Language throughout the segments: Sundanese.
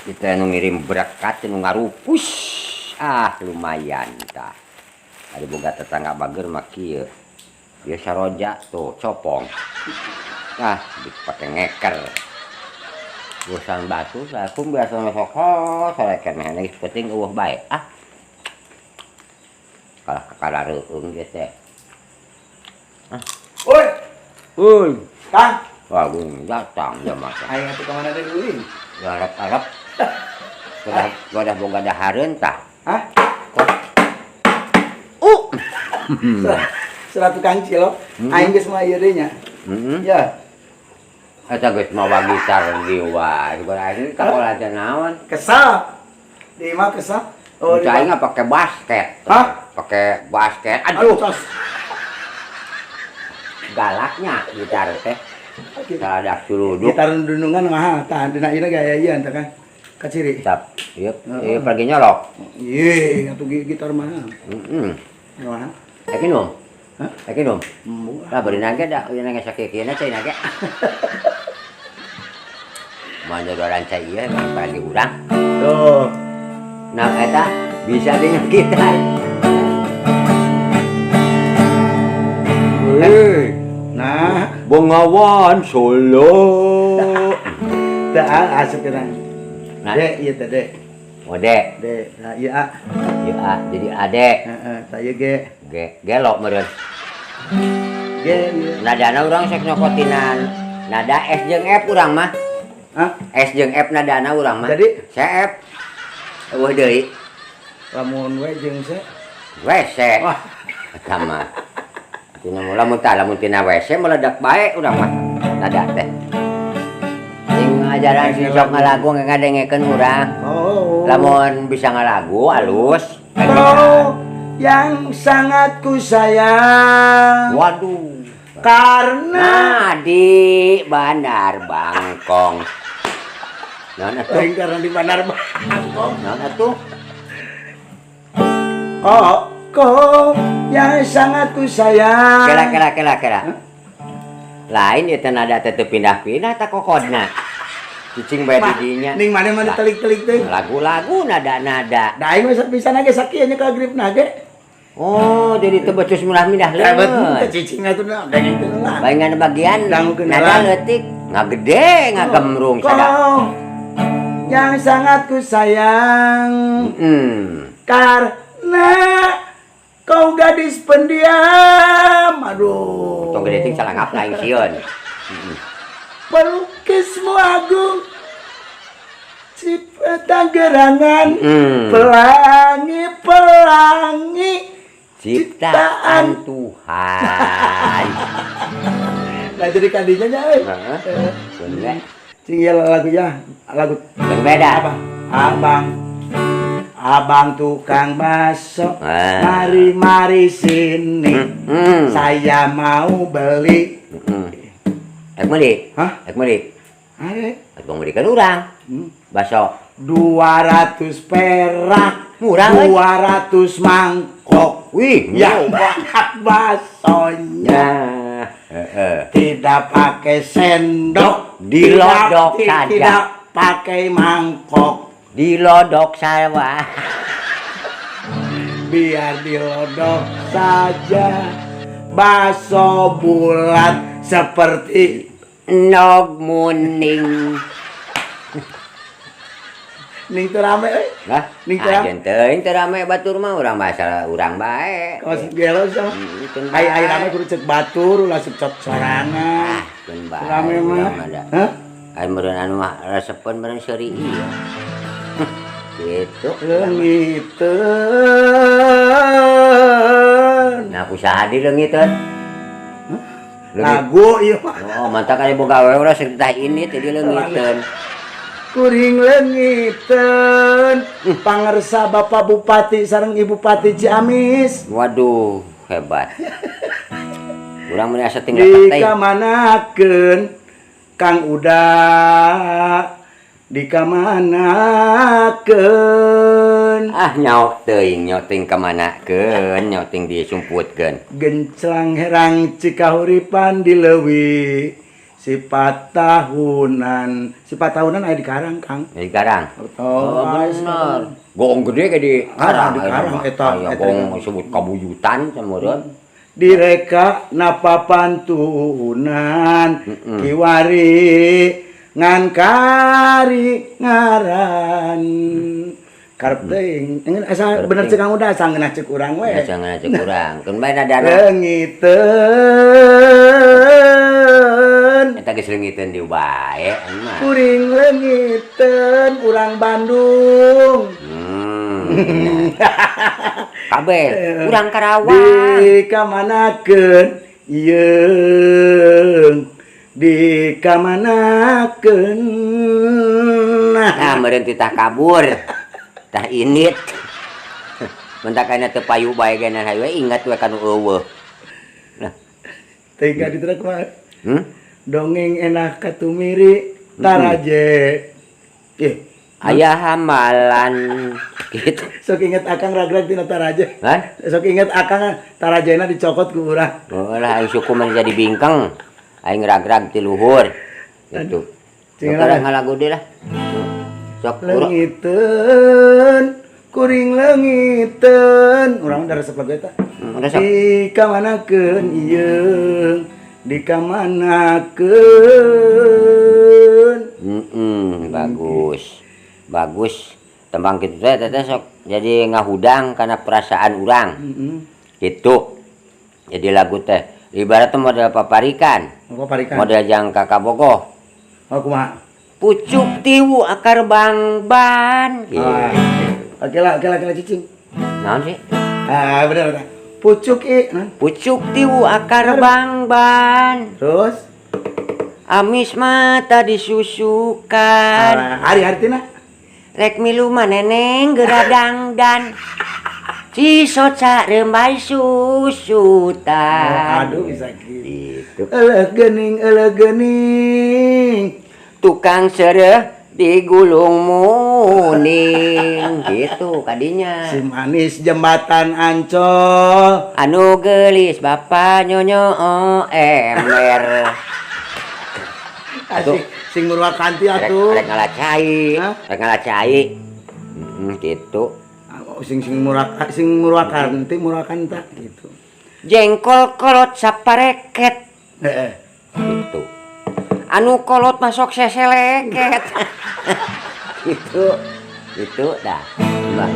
Kita nu ngirim berkat nu ngarupus. Ah, lumayan tah. Ada boga tetangga bager mah kieu. Biasa roja tuh copong. Ah, dipake ngeker. Urusan batu, aku biasa sok sorekan mah geus penting eueuh bae. Ah. Kalah kakarareung ge teh. Ah. Oi. Oi. Kang. Wah, datang ya mah. Aing atuh ka mana deui ulin? Arab-arab. Wadah boga dahareun tah. Hah? Uh. Seratu Kang Cilok. Aing geus mah ieu deui nya. Heeh. Ya. Eta geus mawa gitar di wae. Aing ka pola teh naon? Kesal. Di imah kesal. Oh, di aing pake basket. Hah? Pake basket. Aduh. Aduh. Galaknya gitar teh. Saladak suluduk. Gitar dundungan mahal, tahan dina ieu gaya ieu teh kan. Kaciri. Tap. Ieu ieu pergi nyolok. Iya, atuh gitar mahal. Heeh. Mahal. Rek minum? Hah? Rek minum? Embu. Lah bari nage da, ieu nage sakieu-kieuna cai nage. Manjodoran cai ieu emang pergi urang. Tuh. Nah eta bisa dengan gitar. Hei. Nah, Bengawan Solo. Teu asup kana. Nah. Dek, ieu teh dek. Oh, dek. Dek, nah ieu A. Ieu A, jadi ade. Heeh, tah ieu G. G, gelok meureun. G ieu. Nadana urang sok nyokotinan nada S jeung F urang mah. Hah? S jeung F nadana urang mah. Jadi C F. Eueuh deui. Lamun W jeung C. WC. Wah. Eta mah. Tina mula mun tah lamun tina WC meledak bae urang mah nada teh. Sing ngajaran sing sok ngalagu ngadengekeun urang. Oh. Lamun bisa ngalagu alus. Oh, yang sangat ku sayang. Waduh. Karena nah, di Bandar Bangkong. Naon atuh? Lain karena di Bandar Bangkong. Naon atuh? Oh, kau yang sangat ku sayang. Kela kela kela kela. Lain ieu teh nada teh teu pindah-pindah tah kokodna. Cicing bae di dinya. Ning mana mana telik-telik teh. Lagu-lagu nada-nada. Da aing mah bisa nage sakieu nya ka grip nage. Oh, jadi teu becus mulah-mindah leungeun. Teu cicing atuh na dengengkeun lah. Baingan bagian nada leutik, ngagede, ngagemrung sada. Kau yang sangat ku sayang. Karena kau gadis pendiam. Aduh. Tong gede ting salah ngap aing sieun. Pelukismu agung. Cipta gerangan. Pelangi-pelangi ciptaan Tuhan. Nah jadi kadinya nya euy. Heeh. Bener. Cing ieu lagunya, lagu beda. Apa? Abang. Abang tukang bakso, mari-mari sini. Saya mau beli. Ek meuli? Hah? Ek meuli? Are. Ek meuli kan urang. Bakso 200 perak. Murah, 200 mangkok. Wih, yang banyak baksonya. Nah, Tidak pakai sendok, dilodok saja. Tidak pakai mangkok. Dilodok sawah. Biar dilodok saja. Bakso bulat seperti nog muning. Ning teu rame euy. Lah, ning teu rame. Ajeun teuing teu rame batur mah urang bahasa urang bae. Kawas gelo sah. Ai ai rame kudu cek batur ulah cek sorangan. Ah, keun bae. Rame mah. Hah? Ai meureun anu mah resepeun meureun seuri ieu. Gitu. Leungiteun. Nah, usaha di leungiteun. Lagu ieu mah. Oh, mantap kali boga awewe ulah cerita ini tadi leungiteun. Kuring leungiteun. Pangersa Bapak Bupati sareng Ibu Bupati Ciamis. Waduh, hebat. Urang mun asa tinggal teh. Dikamanakeun Kang Uda? Dikamanakeun? Ah, nyaok teuing, nyaok teuing kamanakeun, nyaok teuing disumputkeun. Genclang herang cikahuripan di leuwi. Sifat tahunan. Sifat tahunan aya di Karang, Kang. Di Karang. Oh, Oh, bener. Gong gede kayak di Ah, Karang. di Karang, eta, Aya eta. gong disebut kabuyutan samureun. Direka napa pantunan kiwari ngan kari ngaran karep teuing. Enggeun asa bener cek Kang Uda, asa ngeunah cek urang we. Asa ngeunah cek urang. Keun bae nadana. Leungiteun. Eta geus leungiteun dieu bae mah. Kuring leungiteun urang Bandung. Kabeh urang Karawang. Dikamanakeun ieung, dikamanakeun. Nah, meureun titah kabur. Tah init. Mentak ayeuna teu payu bae ge hayu we ingat we kanu eueuh. Nah, Teh ditu kumaha? Hmm? Dongeng enak katumiri taraje. Ih, Aya hamalan gitu. Sok inget akang ragrag tina taraje. Hah? Sok inget akang tarajena dicokot ku urang. Oh lah, aing suku mah jadi bingkeng. Aing ragrag ti luhur. Gitu. Cing Sok ngalagu deui lah. Sok urang. Leungiteun, kuring leungiteun. Urang udah resep lagu eta. Resep. Dikamanakeun ieung, dikamanakeun. Bagus. Bagus. Tembang kitu teh teh sok jadi ngahudang karena perasaan urang. Gitu. Jadi lagu teh ibaratnya model paparikan. Apa parikan? Model jang kakak bogoh. Oh, kumaha? Pucuk tiwu akar bangban. Gitu. Ah. Oke lah, oke lah, oke lah, cicing. Naon sih? Ah, bener, bener. Pucuk i, nah. Pucuk tiwu akar bangban. Terus? Amis mata disusukan. Ah, ari hartina. Rek milu mah neneng geradangdan. Cisoca rembai susutan. Oh, aduh bisa gitu. Gitu. Eleh geuning, eleh geuning. Tukang sereh digulung muning gitu kadinya. Si manis jembatan Ancol. Anu gelis bapak nyonyo ember. Asik sing murwakanti atuh. Rek ngalah cai, Hah? rek ngalah cai. Gitu. Ah, sing sing murah sing murwakanti murwakanta gitu. Jengkol kolot sapareket. Heeh. Gitu. Anu kolot masuk seseleket. Gitu. Gitu dah. Mbah.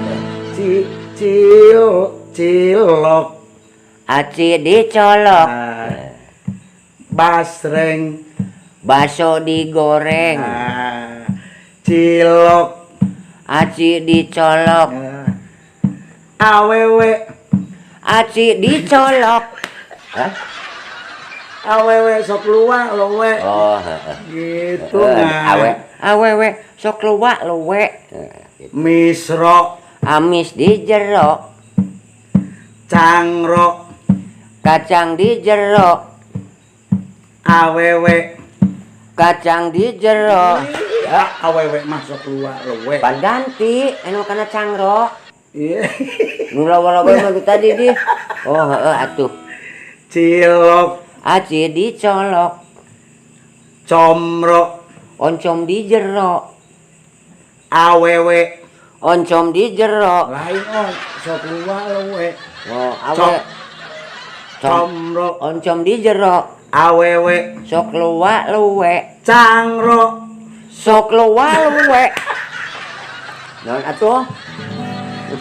Ci cil cilok. Aci dicolok. Ah. Basreng. Baso digoreng. Ah. Cilok. Aci dicolok. Ah. Awewe. Aci dicolok. Hah? Awewe sok luak lowe. Oh, heeh. Gitu Heeh, nah. Awe awewe sok luak lowe. Gitu. Misro. Amis di jero. Cangro. Kacang di jero. Awewe. Kacang di jero. Ya, awewe mah sok luak lowe. Pan ganti anu kana cangro. Iya. Nu lawa-lawa mah tadi di. Oh, heeh atuh. Cilok. Aci dicolok. Comro. Oncom di jero. Awewe. Oncom di jero. Lain oh, sok luak lowe. Oh, awe. Comro. Oncom di jero. Awewe. Sok luak luwe. Cangro. Sok luak luwe. Naon atuh?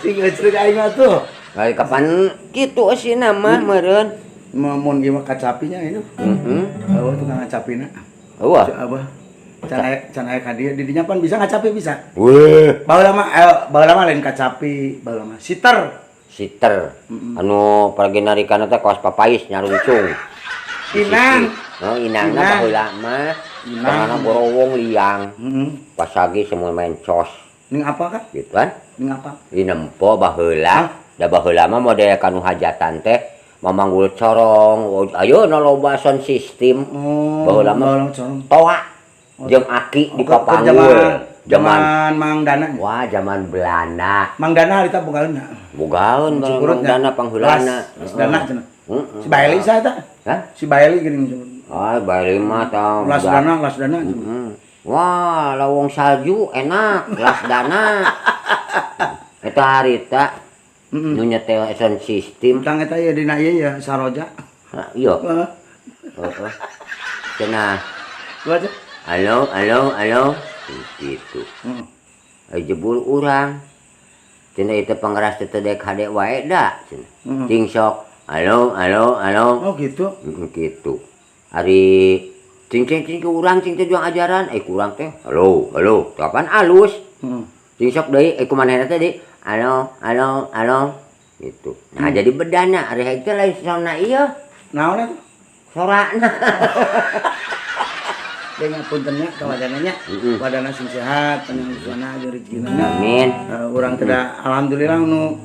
Sing ngecrek aing atuh. Lain kapan kitu sih nama meureun. Mun ieu mah kacapinya itu. Heeh. Oh, tukang ngacapina. Eueuh. Abah. Can aya can aya ka dieu di dinya pan bisa ngacapi bisa. Weh, Baheula mah baheula mah lain kacapi, baheula mah siter. Siter. Anu pergi narikana teh kawas papais nyarungcung. Inang. Oh, inangna Inang. baheula mah. Inang. Karena borowong liang. Heeh. Pasagi semua main cos Ning apa kah? gitu kan. Ning apa? Dinempo baheula. Hah? Da baheula mah model kanu hajatan teh mamanggul corong. Ayo na loba sound system. Oh, Baheula mah baheula corong. Toa jeung aki di Oh, ke papanggul. zaman Zaman zaman Mang Dana. wah zaman Belanda. Mang Dana harita bogaeun. Bogaeun Mang Cukurutnya. Dana pangheulana. Las Dana cenah. Heeh. Si Baeli saya eta. Hah? Si Baeli geuning. Ah, bari mah tah. Lasdana, lasdana. Wah, lawong salju enak, lasdana. Eta harita nu nyetel sound system. Tang eta ya dina ieu ya saroja. Ah, iya. Heeh. Heeh. Cenah, Gua teh. Halo, halo, halo. Gitu. Ai jebul urang. Cenah itu pengeras teh dek hade wae da cenah. Cing sok. Halo, halo, halo. Oh gitu. Heeh, gitu. Ari cing cing cing ke urang cing teh juang ajaran, eh kurang teh. Halo, halo. Kapan alus? Heeh. Cing sok deui, eh kumanehna teh deui. Halo, halo, halo. Gitu. Nah, jadi bedana ari hek teh lain sona ieu, Naon eta? Sorana. Dengan puntennya ka wadana nya. Wadana sing sehat, panjang usiana jeung rezekina nya. Amin. Urang teh da alhamdulillah nu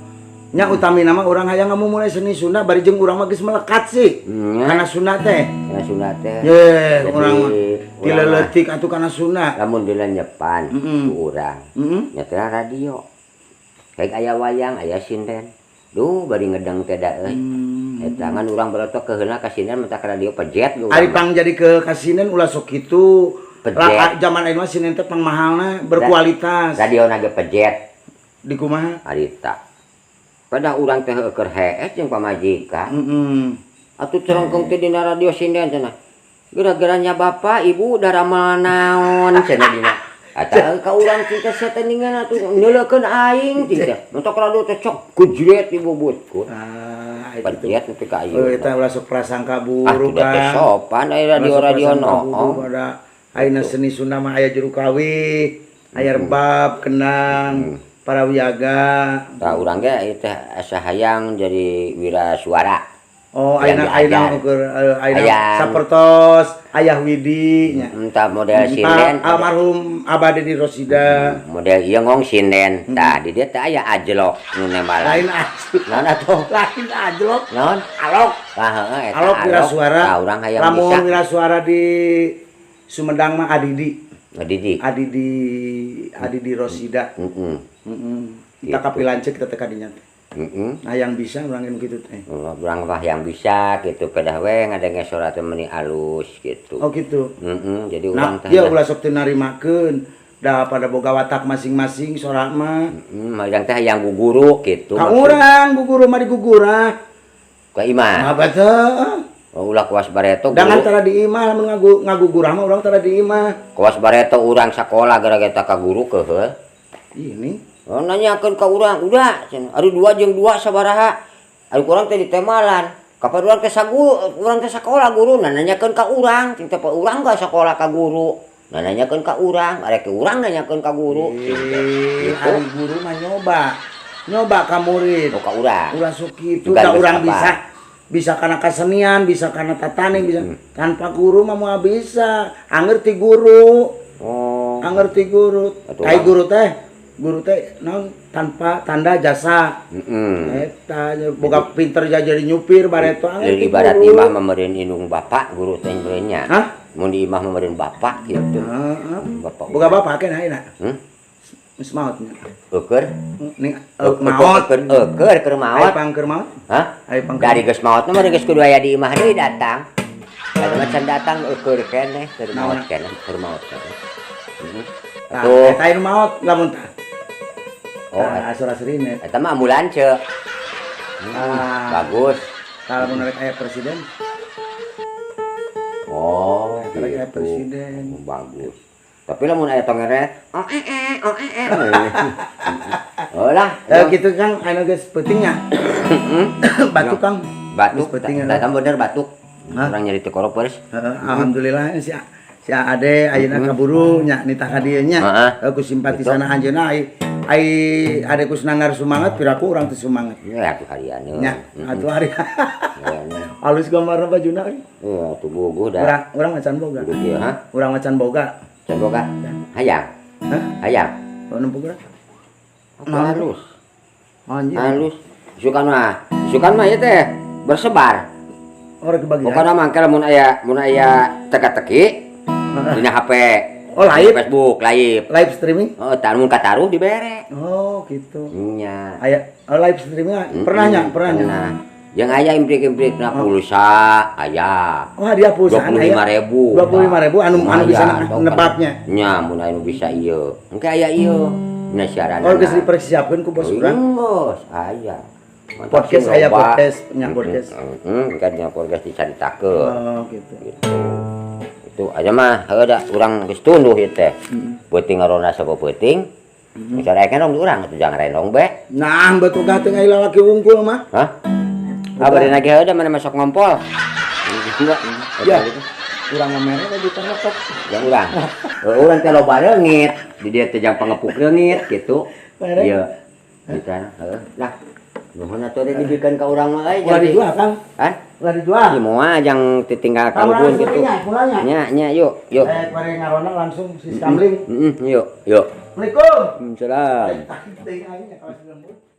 nya utamina mah urang hayang ngamumule seni Sunda bari jeung urang mah geus melekat sih. Nya. Kana Sunda teh. Kana Sunda teh. Ye, Jadi, urang mah urang ti leutik atuh kana Sunda. Lamun dilenyepan ku urang. Nyetel radio. Kayak aya wayang, aya sinden. Duh, bari ngedeng teh da euy. Eta ngan urang barotok keheula ka sinden menta ka radio pejet ge urang Ari mah. Pang jadi ke kasinen ulah sok kitu. Pejet. Lah, zaman ayeuna mah sinden teh pang mahalna berkualitas. Radio na ge pejet. Di kumaha? Harita. Pada urang teh keur hees jeung pamajikan. Atuh cerengkeng teh dina radio sinden cenah. Gara-garanya bapak ibu daramal naon cenah dina. Eta ka urang teh seteningan atuh nyeulekeun aing teh. Mentok radio teh cok gejret dibubutkeun. Ah, itu. Pejet teh ka Oh, ieu. eta ulah sok prasangka Ah, buruk sudah teh kan. sopan aya radio-radio Ulah sok prasangka no. buruk, ada ayeuna seni Sunda mah aya juru kawih, aya rebab, kendang, para wiyaga. Tah urang ge ieu teh asa hayang jadi wira suara. Oh, Yang ayeuna ayeuna diajar. ukur ayeuna Hayang. sapertos Ayah Widi nya. Entah model sinden. Almarhum Abah Dedi Rosida. Model ieu ngong sinden. Tah di dieu teh aya ajlok nu nembalan. Lain ajlok. Naon atuh? Lain ajlok. Naon? Alok. Tah heeh eta Alok wira suara. Tah urang hayang Lamun bisa. wira suara di Sumedang mah Adidi. Ngedidik. Adidi Adidi Rosida. Heeh. Heeh. Kita Gitu. kapi lanceuk kita teh kadinya teh. Heeh. Nah, yang bisa urang nu kitu teh. Urang mah yang bisa gitu pedah we ngadenge suara teh meuni alus gitu. Oh gitu. Heeh, jadi urang Nah, teh ya ulah sok teu narimakeun. Da pada boga watak masing-masing sorak mah. Heeh, urang teh hayang guguru gitu. Ka urang guguru mah digugurah. Ka imah. Nah, betul. Oh, ulah kuas bareto Dangan guru. tara di imah lamun ngagugurah mah urang tara di imah. Kuas bareto urang sakola gara-gara ka guru keuheul. Ini. Oh, nanyakeun ka urang, udah cenah. Ari 2 jeung 2 sabaraha? Ari urang teh ditembalan. Kapan urang teh sagu, urang teh sakola guru nanyakeun ka urang, cing teh urang gak sakola ka guru. Nah, nanyakeun ka urang, arek urang nanyakeun ka guru. Cing teh. Eh, Gitu. ari guru mah nyoba. Nyoba ka murid. Oh, ka urang. Ulah sok kitu Bukan da geus urang apa. bisa. Bisa karena kesenian, bisa karena tataning, bisa tanpa guru mah moal bisa. Anger ti guru. Oh. Anger ti guru. Atuh Kai urang. guru teh naon tanpa tanda jasa. Eta boga pinter jadi nyupir bareto anger Jadi ti ibarat guru. imah memerin indung bapak guru teh meureun nya. Hah? Mun di imah memerin bapak gitu. Heeh. Bapak. Boga bapak kan ayeuna. Hmm? Geus maot nya. Eukeun. Ning maot. Eukeun eukeun keur Aya maot. pangker maot? Hah? Aya pangker. Dari geus maot mah geus kudu aya di imah deui datang. Kada macan datang eukeun keneh keur maot keneh keur maot keneh. Heeh. Tah, Atuh. eta anu maot lamun tah. Oh, Tah asur-asurine. eta mah ambulans ce. Ah. Bagus. Tah lamun rek aya presiden. Oh, Rek aya gitu. presiden. Oh, bagus. Tapi lamun aya tongere, oh eh eh, oh eh eh. Oh lah. Eh gitu Kang, anu geus peuting nya. Batuk Kang. Batuk. Geus peuting Tah bener batuk. Hah? Urang nyeri teu koropers. Heeh, alhamdulillah si si Ade ayeuna kaburu nya nitah ka dieu nya. Heeh. Ku simpatisana anjeunna ai ai Ade Kusnandar sumangat piraku urang teu sumangat. Ya atuh harianeun. Nya, atuh hari. Harianeun. Halus gambarna bajuna euy. Iya, atuh guguh dah. Urang urang macan boga. Kudu kieu, ha? Urang macan boga. Can boga. Hayang. Hah? Hayang. Oh, nempo geura. Atuh halus. Anjir. Halus. Isukan mah ieu teh bersebar. Oh, rek dibagian. Pokokna mah engke lamun aya teka-teki dina HP. Oh, live. Facebook live. Live streaming? Oh, tah mun kataruh dibere. Oh, gitu. Nya. Aya oh, live streaming pernah nya, pernah nya. Pernah. Yang aya implik-implik na pulsa aya. Oh, hadiah pulsa. 25.000. 25.000 anu anu bisa Lumayan, nebaknya. Nya, mun anu bisa ieu. Engke aya ieu. Dina siaran. Oh, geus dipersiapkeun ku bos urang. Geus aya. Mantap Podcast sih, aya loba. podcast, nya podcast. Heeh, kan dina podcast dicaritakeun. Oh, gitu. Gitu. Itu aja mah, heuh da urang geus tunduh ieu teh. Peuting ngaronda sapeuting. Bisa rek rendong di urang atuh jangan rendong be. Nah, betul gak teh aya lalaki wungkul mah. Hah? Ah, bari lagi heuh da mana masuk ngompol. Enggak. Ya. Urang mah mere di rokok. Yang urang. Heuh, urang teh loba reungit. Di dieu teh jang pangepuk reungit gitu. Mere. Iya. Di tanah, heuh. Lah, nuhun atuh deh dibikeun ka urang mah euy. Ulah dijual, Kang. Hah? Ulah dijual. Ya moal jang ditinggal ka luhur gitu. Pulangnya. Nya, nya, yuk, yuk. Eh, mari ngaronda langsung si Skamling. Heeh, yuk, yuk. Assalamualaikum. Salam. Teuing aing nya kawas lembut.